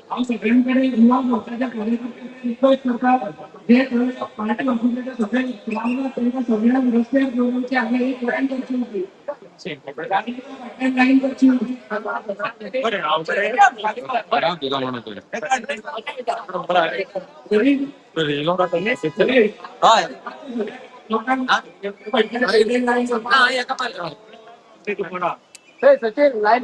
हांव सगळ्यांकडे युवा मोर्चाच्या कार्यकर्त्यांकडे रिक्वेस्ट करता, जे पार्टी ऑफिसाच्या सगळे रावला तांकां सगळ्यांक रस्त्यार दवरूनची हांगा एक लायन करची होती, फाटल्यान लायन करची होती. लोकांक फाटल्यान लायन करपाक सचिन लायन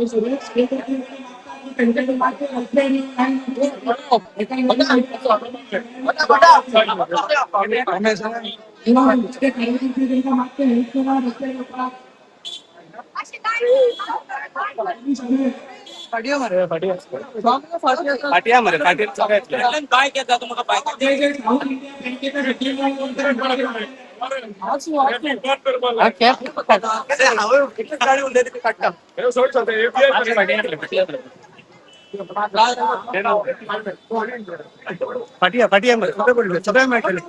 फाटिया मरे फाटिया काय घेता तुमकां बाय गाडी उरली ती काडटा. फाटिया फाटिया मरे सगळे पडले सगळे मेळटले.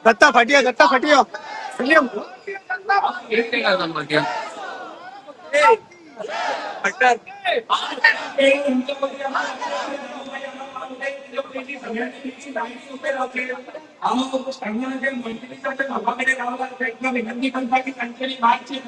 दत्ता फाटिया दत्ता फाटिया विनंती करता की तांच्यानी मातशें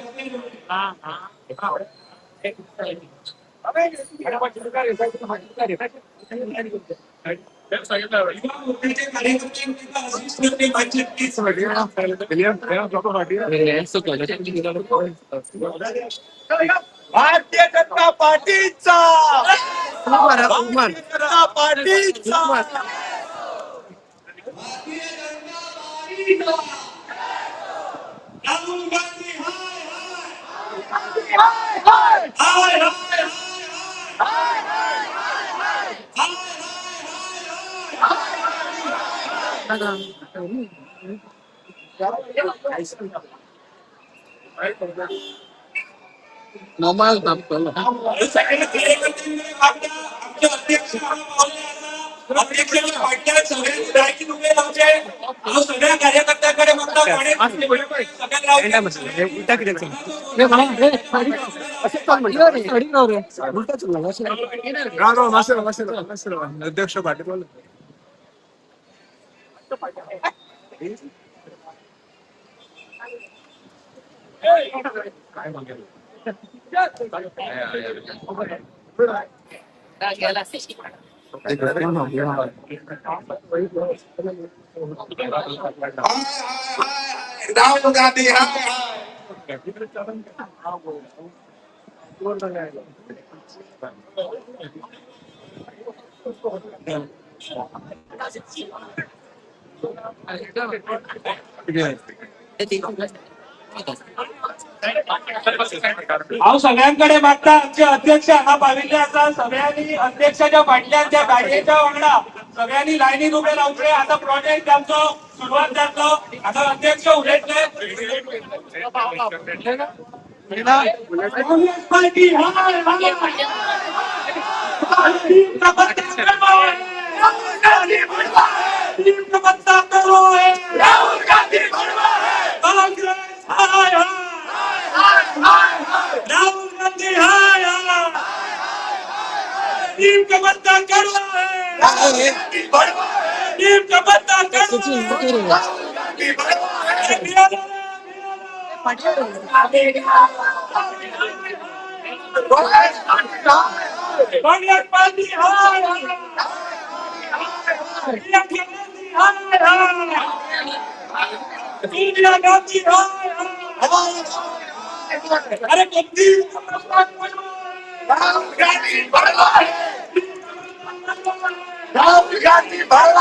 भारतीय जनता पार्टीचा, भारतीय जनता पार्टीचा. राहुल गांधी हाय हाय हाय हाय मोबाईल दाबतलो. आमचे अध्यक्ष अध्यक्षाच्या फाटल्यान सगळ्यांनी लायकीन उबे रावचे. हांव सगळ्या कार्यकर्त्यांकडे मागता उलटा कित्याक राव राव मातशें राव मातशें राव मातशें राव अध्यक्ष फाटी बोल. राहुल गांधी हाय हांव सगळ्यांकडे मागता, आमचे अध्यक्ष हांगा पाविल्ले आसा, सगळ्यांनी अध्यक्षाच्या फाटल्यान त्या गाडयेच्या वांगडा सगळ्यांनी लायनीन उबे रावचे. आता प्रोजेक्ट आमचो सुरवात जातलो. आता अध्यक्ष उलयतले. काँग्रेस पार्टी हाय हाय, राहुल गांधी काँग्रेस हाय हाय, राहुल गांधी हाय हाय, टीम का पत्ता कड़वा है, टीम का पत्ता कड़वा है. कांग्रेस पार्टी हाय हाय, हाय हाय, इंदिरा गांधी हाय हाय. अरे राहुल गांधी बड़वा है, राहुल गांधी बड़वा है. राहुल गांधी भड़वा है, राहुल गांधी भड़वा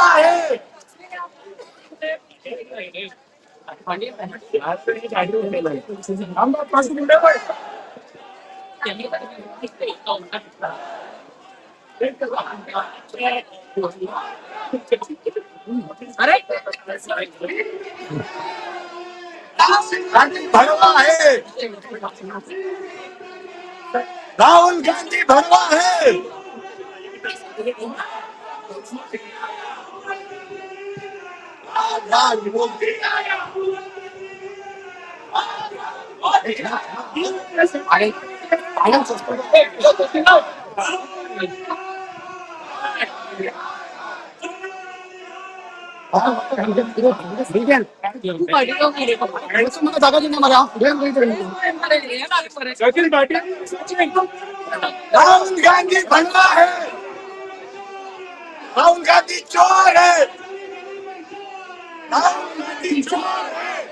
है. सचिन पाटील, सचिन. राहुल गांधी भड़वा है, राहुल गांधी चोर है, राहुल गांधी चोर है.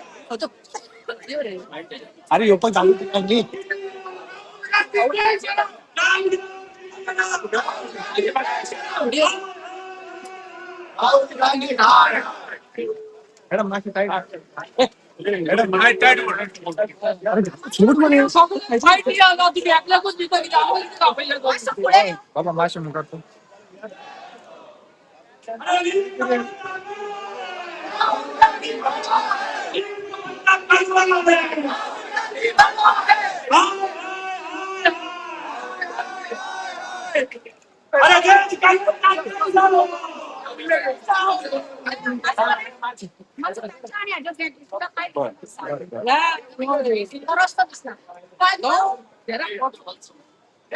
अरे यो पण चालू. राहुल गांधी हार. मॅडम, माशी टाईट. Madam, tight. बाबा, माशी मुखात.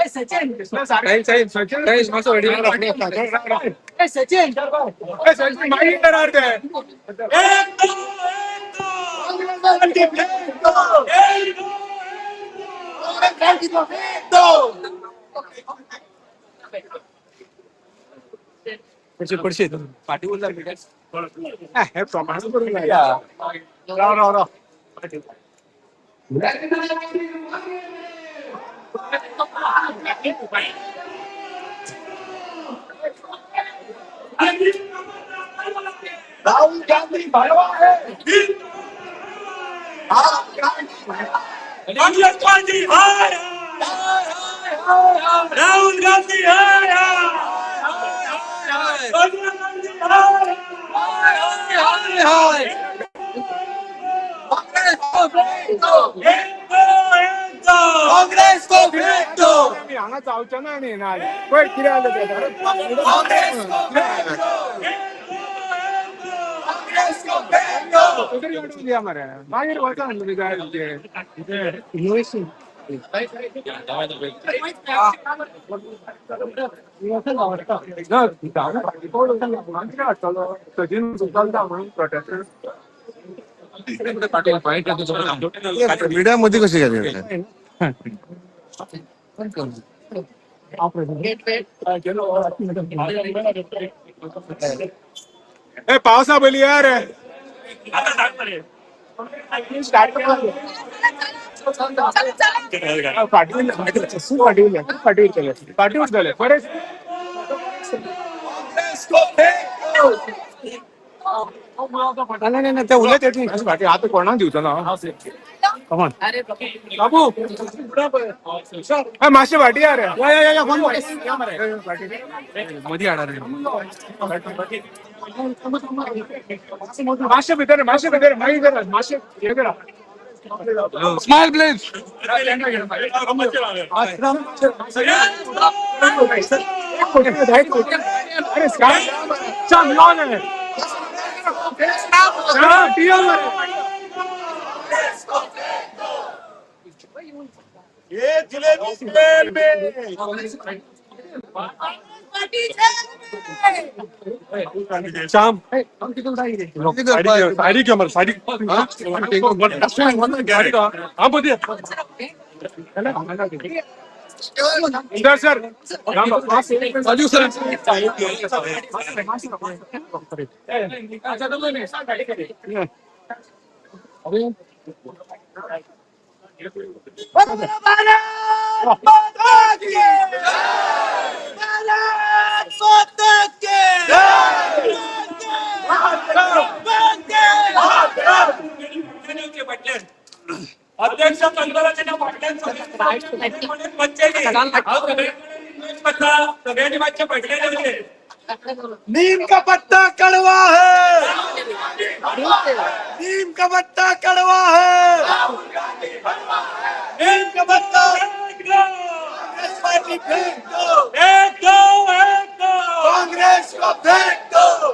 सचिन, सचिन, सचिन, मागीर करणार ते. कांग्रेस पार्टी फेंक दो, कांग्रेस पार्टी को फेंक दो. पडशे पडशे पाठी बोलणार. हे प्रमाण करून राव राव राव. राहुल गांधी भड़वा है, राहुल गांधी भड़वा. काँग्रेस पार्टी हाय! राहुल गांधी हाय! सोनिया गांधी हाय! कांग्रेस को फेंक दो. एक दो, एक दो. कांग्रेस को फेंक दो. आमी हांगा जावचे ना न्ही ना. पळय कितें जालें तें. कांग्रेस को फेंक दो, कांग्रेस को फेंक दो. तरी काडून दिया मरे, मागीर वचा तुमी जाय ते. ना, फाटीं कितें हाडटलो सचिन चलता म्हणून प्रोटेस्ट. मीडिया मध्ये कशी गेली? ए, पावसा पयलीं या रे. आता सांग मरे. स्टार्ट. फाटी फाटी फाटी उरतले, फाटी उरतले बरें. कांग्रेस को फेंक दो. नाही नाही नाही, ते उलयत येत न्ही फाटी. आतां कोणाक दिवचो ना. कमॉन बाबू, मातशें फाटी या रे. या या या, मदीं हाडा रे. मातशें भितर, मातशें भितर, मागीर करा मातशें हें करा. Smile please. अरे श्याम, लॉन आहे. श्याम, टीएम मरे. ये जलेबी जेल में. श्याम, साडी घेव मरे, साडी. हा, बदी. Sir, sir. Raju sir. Bharat माता की, भारत माता की जय! फाटल्यान अध्यक्ष कंदराच्या फाटल्यान बच्चे, हांव सगळ्यांनी करता, सगळ्यांनी मातशें फाटल्यान येवचें. नीम का पत्ता कड़वा है, नीम का पत्ता कड़वा है, नीम का पत्ता. एक दो. कांग्रेस पार्टी फेंक दो. एक दो, एक दो. कांग्रेस को फेंक दो.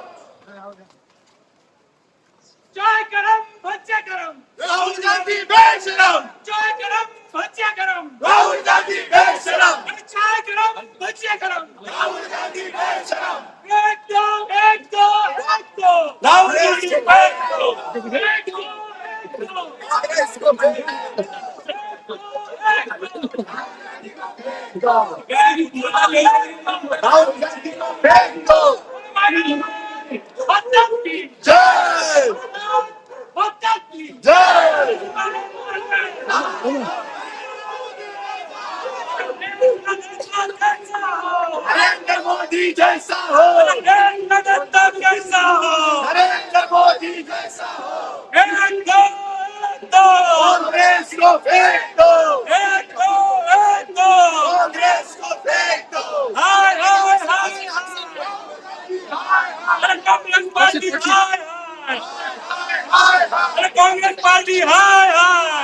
जय करम, बच्चे करम. राहुल गांधी बेशरम. जय करम. भजिया गरम, राहुल गांधी बेशरम, चाय गरम, भजिया गरम, राहुल गांधी बेशरम, एक दो एक दो एक दो, राहुल गांधी फेंक दो, एक दो एक दो, कांग्रेस को फेंक दो, राहुल गांधी को फेंक दो। जय जय। नरेंद्र मोदी जैसा हो, कैसा हो, नरेंद्र मोदी जैसा हो, एक दो एक दो, कांग्रेस को फेंक दो, एक दो एक दो, कांग्रेस को फेंक दो। हाय हाय हाय हाय, कांग्रेस पार्टी हाय हाय, हाय हाय, कांग्रेस पार्टी हाय हाय,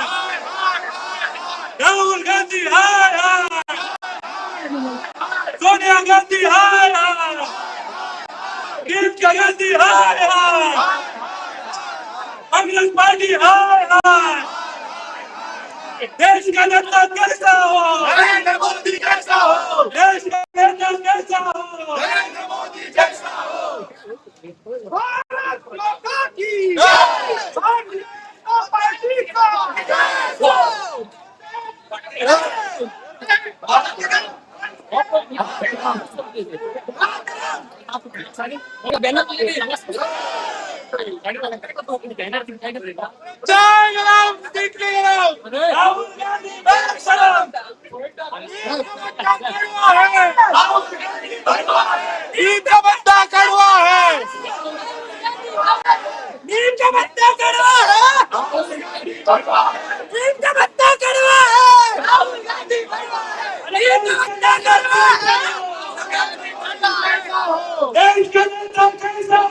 राहुल गांधी हाय हाय, सोनिया गांधी हाय हाय, प्रियंका गांधी हाय हाय, कांग्रेस पार्टी हाय हाय, देश का नेता कैसा हो, नरेंद्र मोदी जैसा हो, देश का नेता कैसा हो, नरेंद्र मोदी जैसा हो। भारत माता की जय। भारतीय जनता पार्टी का जय हो। चाय गरम, इडली गरम। राहुल गांधी बेशरम, कड़वा है, राहुल गांधी भड़वा है, नीम का पत्ता कड़वा है, नीम का पत्ता कड़वा है, राहुल गांधी भड़वा है, नीम का पत्ता कड़वा है, राहुल गांधी भड़वा है, नीम का पत्ता कड़वा है। गांधी भड़वा जैसा हो, देश का नेता कैसा हो,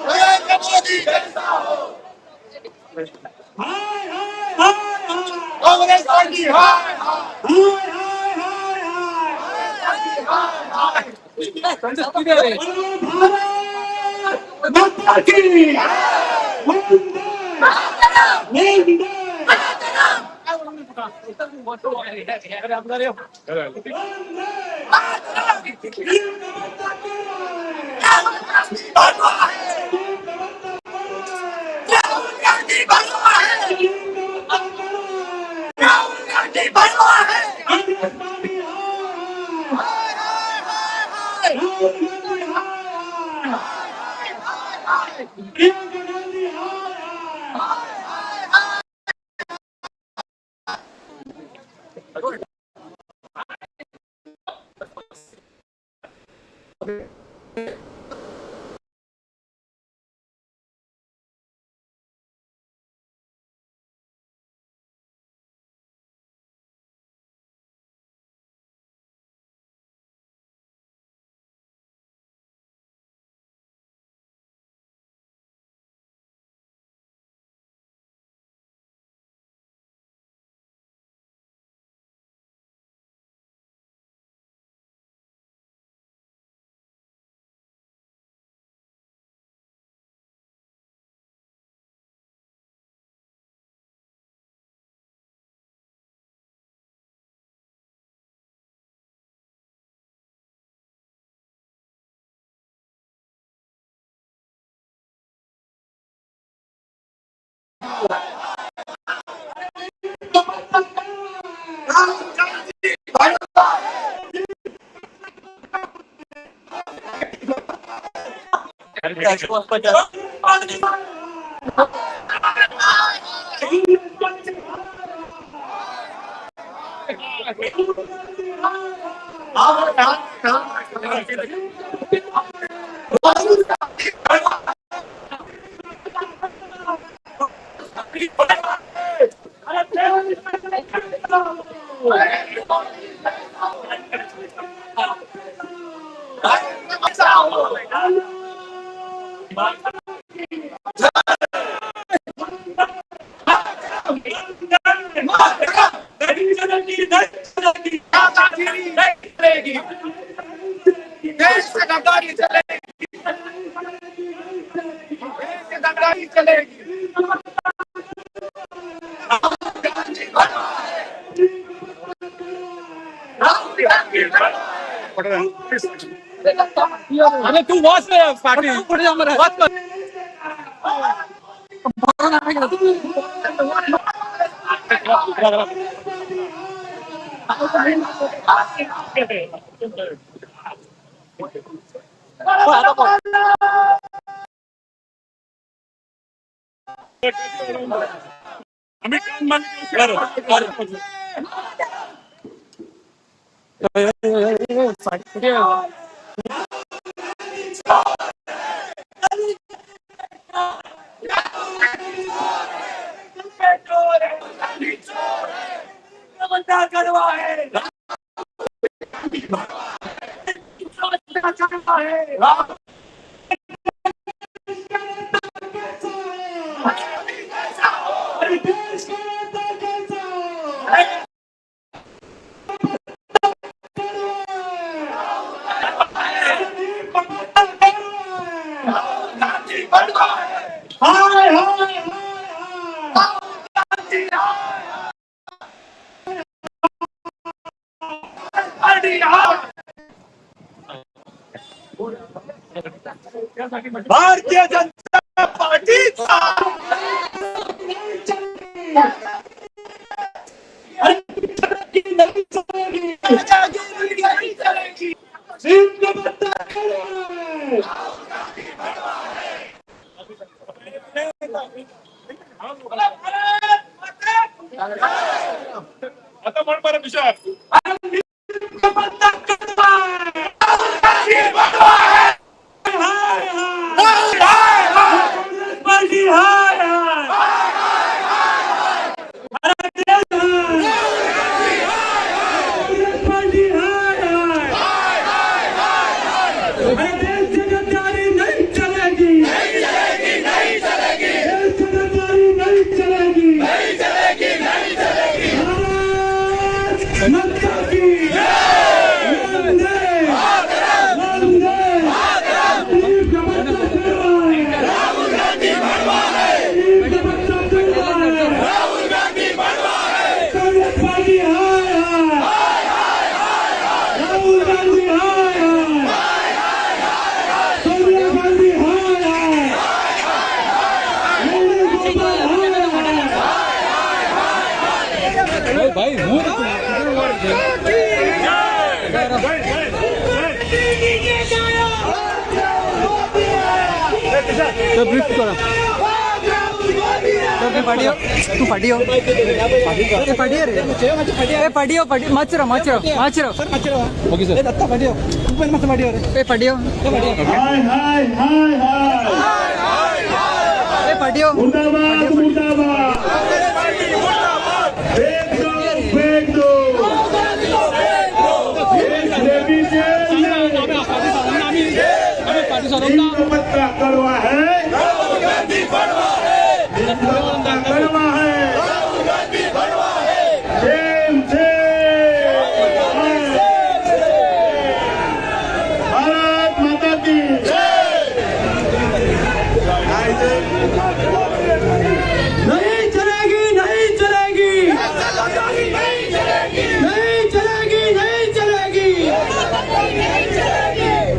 नरेंद्र मोदी जैसा हो। हाय हाय हाय हाय, कांग्रेस पार्टी हाय हाय, हाय हाय हाय हाय, हाय हाय। बोलो भारत माता की वंदे वंदे भड़वा है, राहुल गांधी भड़वा है, राहुल गांधी भड़वा है। हाय हाय हाय हाय, प्रियंका गांधी हाय हाय। राहुल गांधी भड़वा है। हाय हाय हाय। राहुल गांधी भड़वा है। नरेंद्र मोदी जैसा हो, नरेंद्र जैसा हो। दादागिरी नहीं चलेगी, देश से गद्दारी चलेगी, देश से गद्दारी चलेगी। राहुल गांधी भड़वा है, अरे तू वाच रे पाटील, वाच. हाय हाय हाय. भारतीय जनता पार्टीचा. नहीं चलेगी. आता म्हण बरं तुषार. पार्टी हाय हाय. पार्टी हाय हाय. अरे देश से गद्दारी नहीं चलेगी, नहीं चलेगी, नहीं चलेगी. देश से गद्दारी नहीं चलेगी, नहीं चलेगी, नहीं चलेगी. भारत माता की वंदे वंदे. राहुल गांधी राहुल गांधी है. कांग्रेस पार्टी हाय हाय. राहुल गांधी हाय हाय. सोनिया गांधी हाय हाय. वेणुगोपाल हाय हाय. भाई. ब्रीफ करा. फाटी तू, फाटी यो. ए, फाटी रे. ए, फाटी यो, फाटी. माचरो माचरो माचरो. Okay sir. ए, फाटी यो. हाय हाय हाय हाय. ए, फाटी यो. मुर्दाबाद मुर्दाबाद. फेंक दो, फेंक दो. देश देवी जेल में. नीम का पत्ता कड़वा है, नीम का पत्ता कड़वा है. Same same. भारत माता की. नहीं चलेगी, नहीं चलेगी, नहीं चलेगी, नहीं चलेगी.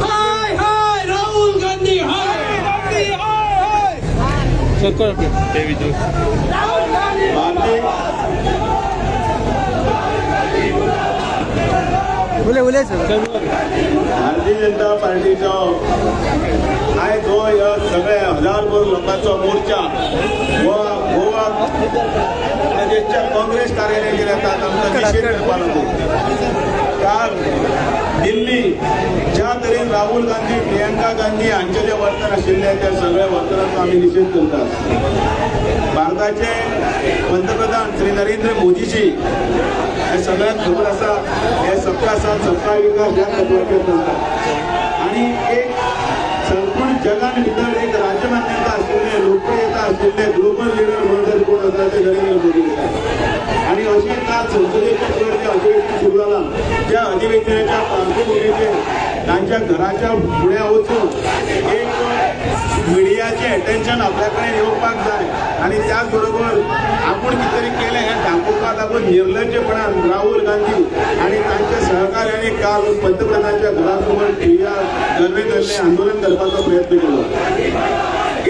हाय हाय राहुल गांधी हाय. सर कर. भारतीय उले उले सर. भारतीय जनता पार्टीचो आयज हो ह्या सगळ्या हजारभर लोकांचो मोर्चा गोवा गोवा प्रदेशच्या काँग्रेस कार्यालयाचेर येतात, आमकां निशेध करपा लागून. काल दिल्ली ज्या तरेन राहुल गांधी, प्रियंका गांधी हांचें जें वर्तन आशिल्लें, त्या सगळ्या वर्तनाचो आमी निशेध करतात. भारताचे पंतप्रधान श्री नरेंद्र मोदीजी हे सगळ्यांक खबर आसा, हे सबका साथ सबका विकास ह्या तत्वाचेर चलतात आणि एक संपूर्ण जगान भितर एक राजमान्यता आशिल्ले, लोकप्रियता आशिल्ले ग्लोबल लिडर म्हणून जर कोण आसा, ते नरेंद्र मोदी आसा. आणि अशें काल संसदेचें चड जें अधिवेशन सुरू जालां, त्या अधिवेशनाच्या पार्श्वभूमीचेर तांच्या घराच्या फुड्या वचून एक मिडियाचें एटेन्शन आपल्या कडेन येवपाक जाय आनी त्याच बरोबर आपूण कितें तरी केलें हें दाखोवपाक लागून निर्लज्जपणान राहुल गांधी आनी तांच्या सहकार्यांनी काल पंतप्रधानाच्या घरासमोर ठिय्या धरणे धरले, आंदोलन करपाचो प्रयत्न केलो.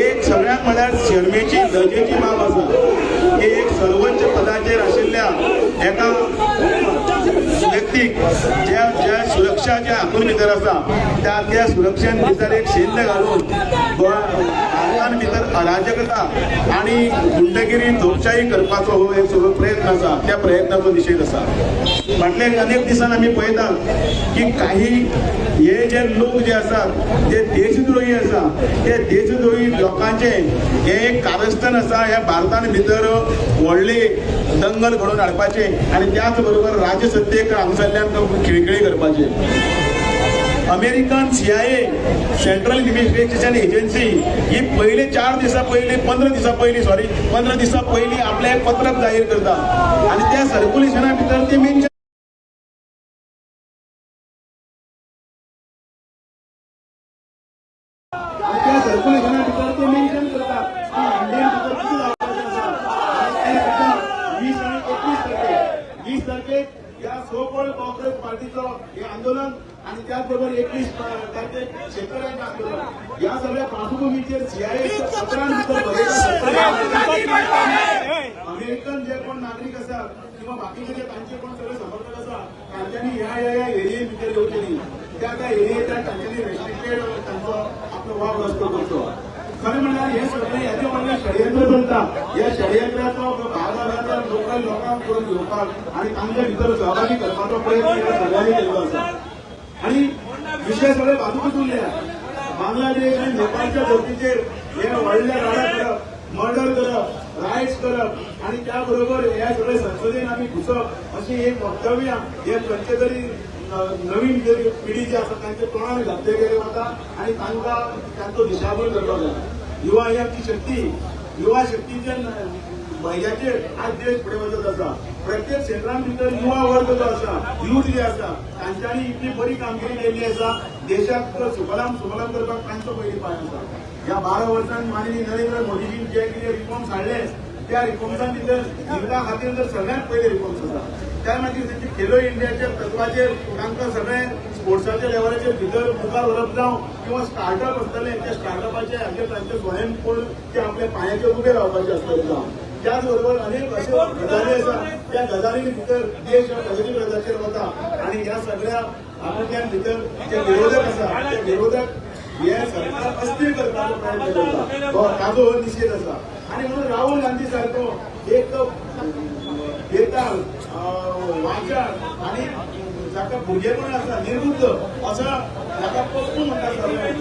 एक सगळ्यात म्हळ्यार शर्मेची, लजेची बाब आसा की एक सर्वोच्च पदाचेर आशिल्ल्या एका व्यक्तीक ज्या ज्या सुरक्षा ज्या हातून भितर आसा, त्या त्या सुरक्षेन भितर एक शिंद घालून गोवा भारतान भितर अराजकता आनी गुंडगिरी, धोपशाही करपाचो हो एक सगळो प्रयत्न आसा. त्या प्रयत्नाचो निशेध आसा. फाटले अनेक दिसान आमी पळयतात की काही हे जे लोक जे आसात, जे देशद्रोही आसा, ते देशद्रोही लोकांचे हे एक कारस्थान आसा ह्या भारतान भितर व्हडली दंगल घडोवन हाडपाचे आनी त्याच बरोबर राजसत्तेक हांगासरल्यान खिळखिळी करपाचे. American CIA, Central Investigation Agency ही पयले 4 दिसां पयलीं, 15 दिसां पयलीं, सॉरी, 15 दिसां पयलीं आपलें एक पत्रक जाहीर करता आनी त्या सर्क्युलेशना भितर ती मेन्शन आणि त्या सर्क्युलेशना भितर ते मेन्शन करता की इंडियन भितर कितें जावपाचें आसा. आनी ते सुद्दां 20 आनी 21 तारखेक, 20 तारखेक ह्या सो कॉल्ड काँग्रेस पार्टीचो हे आंदोलन आणि त्याच बरोबर 21 तारखेक शेतकऱ्यांचें आंदोलन, ह्या सगळ्या पार्श्वभूमीचेर सीआयए पत्रान भितर बरयलां, अमेरिकन जे कोण नागरीक आसात किंवा बाकीचे जे तांचे कोण सगळे समर्थक आसा, तांच्यांनी ह्या ह्या ह्या एरिये भितर येवचे न्ही. त्या त्या एरियेच्या तांच्यांनी रेस्ट्रिक्टेड तांचो आपलो वावर रस्तो करचो. खरें म्हणल्यार हे सगळें हेजे व्हडलें षडयंत्र चलता. ह्या षडयंत्राचो भाग आसा लोकल लोकांक करून घेवपाक आनी तांच्या भितर सहभागी करपाचो प्रयत्न ह्या सगळ्यांनी केल्लो आसा. आणि विशय सगळे बाजूकच उरले. बांगलादेश आनी नेपाळच्या धर्तीचेर हे व्हडले राडा करप, मर्डर करप, रायट्स करप आणि त्याबरोबर हे सगळे संसदेन आमी घुसप अशी एक वक्तव्यां हे खंयचे तरी नवीन जे पिढी जी आसा तांच्या तोंडान घातले गेले वता आणि तांकां तांचो दिशाभूल करपाक जाय. युवा ही आमची शक्ती. युवा शक्तीच्या भैयाचेर आज देश फुडें वचत आसा. प्रत्येक क्षेत्रान भितर युवा वर्ग जो आसा, युथ जे आसा, तांच्यांनी इतली बरी कामगिरी केल्ली आसा. देशाक सुफलाम सुफलाम करपाक तांचो पयलीं पांय आसा. ह्या 12 वर्सांत माननीय नरेंद्र मोदीजीन जे कितें रिफॉर्म्स हाडले, त्या रिफॉर्म्सान भितर युथा खातीर जर सगळ्यांत पयले रिफॉर्म्स आसा. त्या मागीर तेंचे खेलो इंडियाच्या तत्वाचेर तांकां सगळे स्पोर्ट्साच्या लेवलाचेर भितर मुखार व्हरप जावं किंवा स्टार्टअप आसतले, त्या स्टार्टअपाचे हाजेर तांचे स्वयं कोण ते आपल्या पांयाचेर उबे रावपाचे आसतले जावं, त्याच बरोबर अनेक अश्यो गजाली आसा, त्या गजालीं भितर देश हो प्रगती पथाचेर वता. आणि ह्या सगळ्या हातूंतल्यान भितर जे विरोधक आसा, ते विरोधक हे सरकार अस्थिर करपाचो प्रयत्न करता, हो ताजो हो निशेध आसा. आणि म्हणून राहुल गांधी सारखो एक बेताल, वाचाळ आणि जाका भुरगेपण आसा, निर्बुद्ध असो, जाका पप्पू म्हणटा सगळे,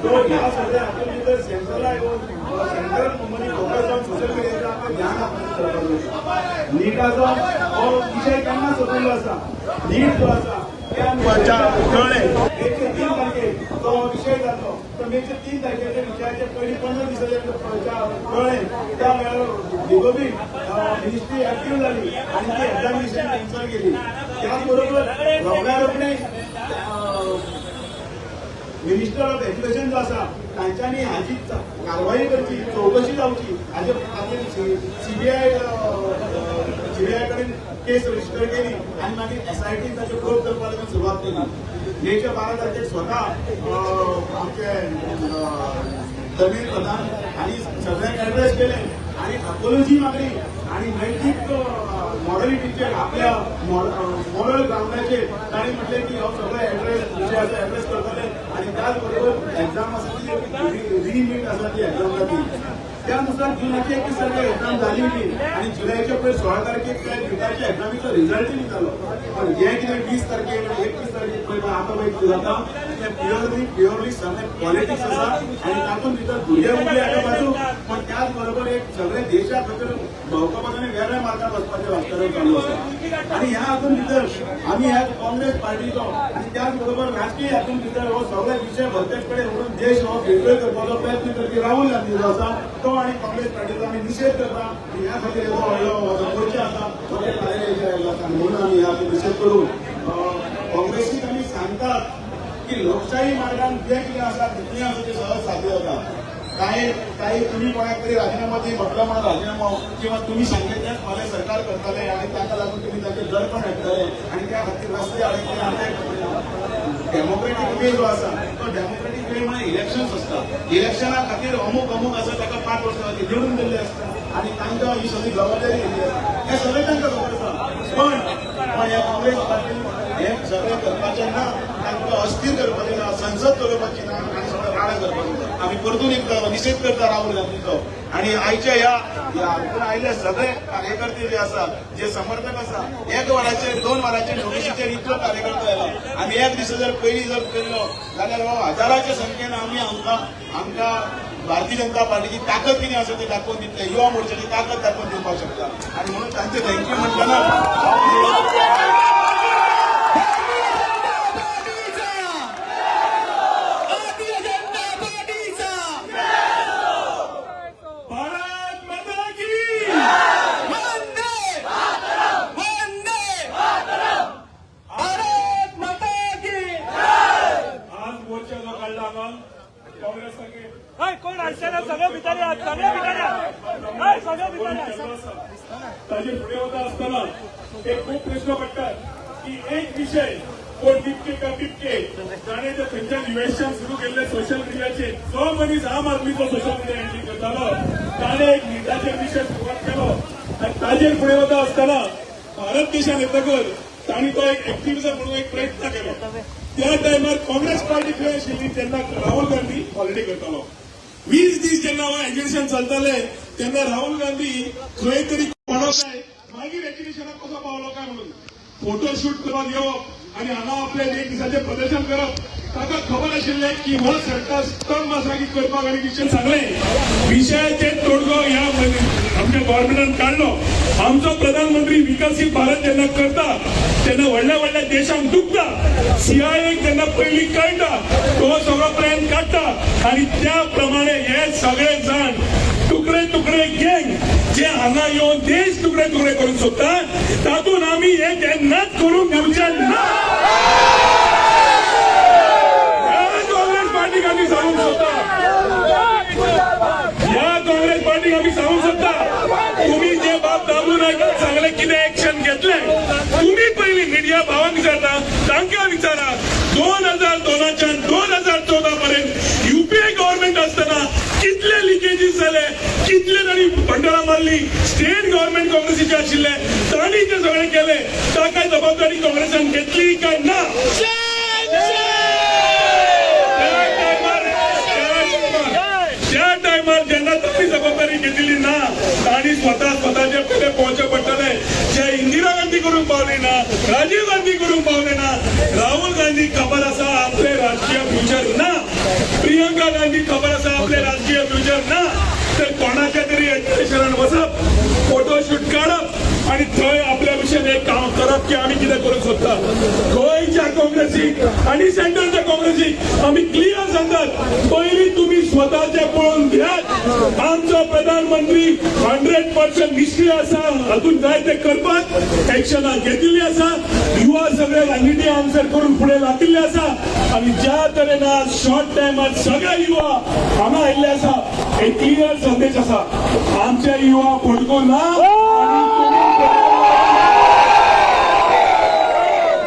तो ह्या सगळ्या हातून भितर सेंट्रला येवन सेंट्रल मनी फोकस जावन सोशल मिडियाचेर आपलें ध्यान करपाक. नीटाचो हो विशय केन्ना सोंपिल्लो आसा. नीट जो आसा त्या कळ्ळें, मेचे 3 तारखेक तो विशय जातलो. तर मेचे 3 तारखेच्या विशयाचे पयलीं 15 दिसाचे कळ्ळें, त्या वेळार बेगोबेग मिनिस्ट्री ऍक्टिव्ह जाली आणि ती एक्झामिनेशन कॅन्सल केली. त्याच बरोबर रोखड्या रोखडे मिनिस्टर ऑफ एज्युकेशन जो आसा, तांच्यांनी हाजी कारवाई करची, चवकशी जावची हाजे खातीर सीबीआय सीबीआय कडेन केस रजिस्टर केली आनी मागीर एसआयटी ताचे प्रोब करपाक लागून सुरवात केली. मेच्या 12 तारखेक स्वता आमचे धर्मेंद्र प्रधान आनी सगळ्यांक एड्रेस केले आणि अपोलॉजी मागली आणि नैतीक मॉरलिटीचेर, आपल्या मॉरल ग्राउंडाचेर तांणी म्हटलें की हो सगळो एड्रेस विशय आसा एड्रेस करतले आणि त्याच बरोबर एक्झाम आसा ती रिनीट आसा ती एक्झाम जातली. त्यानुसार जुनाची 21 तारखेक एक्झाम जाली बी आणि जुलैच्या पयर 16 तारखेक त्या निटाच्या एक्झामीचो रिझल्टय निघालो. पण हे कितें 20 तारखेक आनी 21 तारखेक पळय आतां पळय कितें जाता, तें प्युअरली प्युअरली सगळें पॉलिटिक्स आसा. आनी तातूंत भितर भुरगे उरले एका बाजूक, पण त्याच बरोबर एक सगळे देशा खातीर भोंवपाचो आनी वेगळ्या मार्गार वचपाचें राजकारण चालू आसा. आनी ह्या हातूंत भितर आमी ह्या काँग्रेस पार्टीचो आनी त्याच बरोबर राजकीय हातूंत भितर हो सगळे विशय भलतेच कडेन व्हरून देश हो वेगळे करपाचो प्रयत्न करपी राहुल गांधी जो आसा तो आनी काँग्रेस पार्टीचो आमी निशेध करता. आनी ह्या खातीर हो व्हडलो हो जो मोर्चा आसा तो ते कार्यालयाचेर आयिल्लो आसा. म्हणून आमी ह्या निशेध करून काँग्रेसीक आमी सांगतात. की लोकशाही मार्गान जें कितें आसा तितलें आसा तें सहज साध्य जाता. काय काही तुम्ही कोणाक तरी राजीनामो दी म्हटलो म्हणून राजीनामो, किंवा तुम्ही सांगले तेच फाल्यां सरकार करतले आनी ताका लागून तुम्ही ताचेर दडपण हाडटले आनी त्या खातीर रस्ते अडकले. आनी डेमोक्रेटीक वे जो आसा तो डेमोक्रेटीक वे म्हळ्यार इलेक्शन्स आसता. इलेक्शना खातीर अमूक अमूक आसा, ताका 5 वर्सां खातीर निवडून दिल्ले आसता आनी तांकां ही सगळी जबाबदारी दिल्ली आसता. हें सगळें तांकां खबर आसा. पण पण ह्या काँग्रेस पार्टीन हें सगळें करपाचें ना, तांकां अस्थिर करपाचें ना, संसद चलोवपाची ना आनी सगळें राडा करपाचो ना. आमी परतून एकदां निशेध करता राहुल गांधीचो आनी आयच्या ह्या हातून आयिल्ले सगळे कार्यकर्ते जे आसा, जे समर्थक आसा, 1 वराचेर 2 वराचेर नोटिशीचेर इतलो कार्यकर्तो आयला. आमी एक दीस जर पयलीं जर केल्लो जाल्यार हो हजाराच्या संख्येन आमी आमकां भारतीय जनता पार्टीची ताकद कितें आसा ती दाखोवन दितले, युवा मोर्चाची ताकद दाखोवन दिवपाक शकता. आनी म्हणून तांचे thank you म्हणटना भारत माता की आज मोर्चा जो काढला हांगा काँग्रेस सारखे कोण आयचे सगळे भितर यात, सगळे भितर यात, सगळे भितर यात. ताजे फुडें वता आसतना एक खूब प्रश्न पडटात की एक विशय कोण बिबके का बिबके ताणें ते थंयच्यान युएसच्यान सुरू केल्ले सोशल मिडियाचेर जो मनीस आम आदमीचो सोशल मिडिया हँडल करतालो ताणें एक निटाचेर विशय सुरवात केलो आनी ताजेर फुडें वता आसतना भारत देशान येतकच तांणी तो एक एक्टिविजम म्हणून एक प्रयत्न केलो. त्या टायमार काँग्रेस पार्टी खंय आशिल्ली तेन्ना राहुल गांधी हॉलिडे करतालो. 20 दीस जेन्ना हो एज्युकेशन चलताले तेन्ना राहुल गांधी खंय तरी कोणो काय मागीर एज्युकेशनाक कसो पावलो काय म्हणून फोटोशूट करपाक येवप आनी हांगा आपलें एक दिसाचें प्रदर्शन करप. ताका खबर आशिल्लें की हो सरकार स्तंभ आसा की करपाक आनी विशय सांगलें विशयाचेर तोडगो ह्या आमच्या गव्हर्मेंटान काडलो. आमचो प्रधानमंत्री विकसीत भारत जेन्ना करता तेन्ना व्हडल्या व्हडल्या देशांक दुखता. सीआयएक जेन्ना पयलीं कळटा तो सगळो प्लॅन काडटा आनी त्या प्रमाणे हे सगळे जाण तुकडे तुकडे गँग जे हांगा येवन देश तुकडे तुकडे करूंक सोदता तातूंत आमी हे केन्नाच करूंक दिवचे ना. ह्या काँग्रेस पार्टीक आमी सांगूंक सोदता, ह्या काँग्रेस पार्टीक आमी सांगूंक सोदता, तुम्ही जे बाब दाबून नायकान सांगलें कितें एक्शन घेतलें तुम्ही पयलीं मिडिया भावांक विचारता तांकां विचारा. 2002च्यान 2014 पर्यंत युपीए गव्हर्मेंट आसतना कितले लिकेजीस जाले, कितले तांणी भंडारा मारली. स्टेट गव्हर्मेंट काँग्रेसीचे आशिल्ले तांणी जे सगळें केलें ताका जबाबदारी काँग्रेसान घेतली काय ना? त्या टायमार जेन्ना तांणी जबाबदारी घेतली ना तांणी स्वता स्वताचे पयले पळोवचें पडटलें. जे इंदिरा गांधी करूंक पावली ना, राजीव गांधी करूंक पावले ना, राहुल गांधी खबर आसा आपले राजकीय फ्युचर ना, प्रियंका गांधी खबर आसा आपले राजकीय फ्युचर ना, तर कोणाच्या तरी एज्युकेशनान वचप, फोटोशूट काडप आनी थंय आपल्या विशयन एक काम करप की आमी कितें करूंक सोदता. गोंयच्या काँग्रेसीक आनी सेंट्रलच्या काँग्रेसीक आमी क्लियर सांगतात, पयलीं तुमी स्वताचे पळोवन घेयात. आमचो प्रधानमंत्री 100% निश्चय आसा हातून जाय ते करपाक एक्शनां घेतिल्ली आसा. युवा सगळे राजनिती आन्सर करून फुडें लागिल्ले आसा आनी ज्या तरेन आज शॉर्ट टायमार सगळे युवा हांगा आयिल्ले आसा एक क्लियर संदेश आसा, आमचे युवा फडको ना.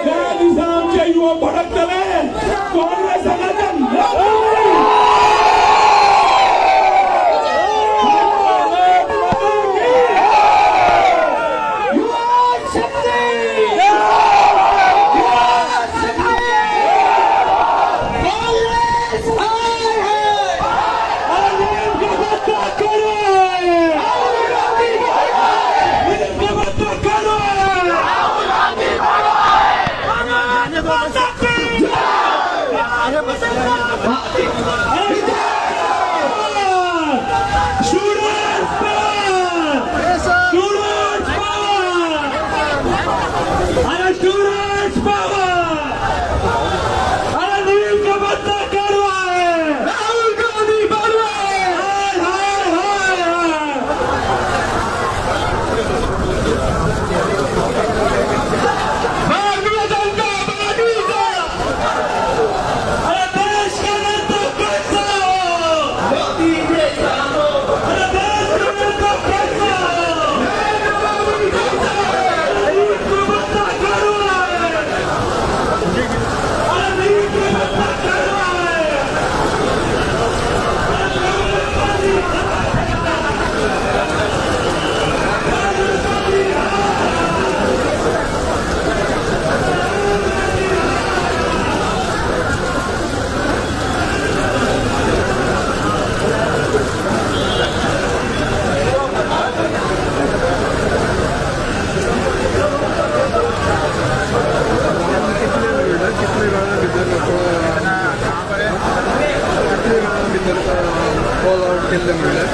ज्या दिसा आमचे युवा भडकतले काँग्रेस बॉल आवट केल्ले म्हणल्यार.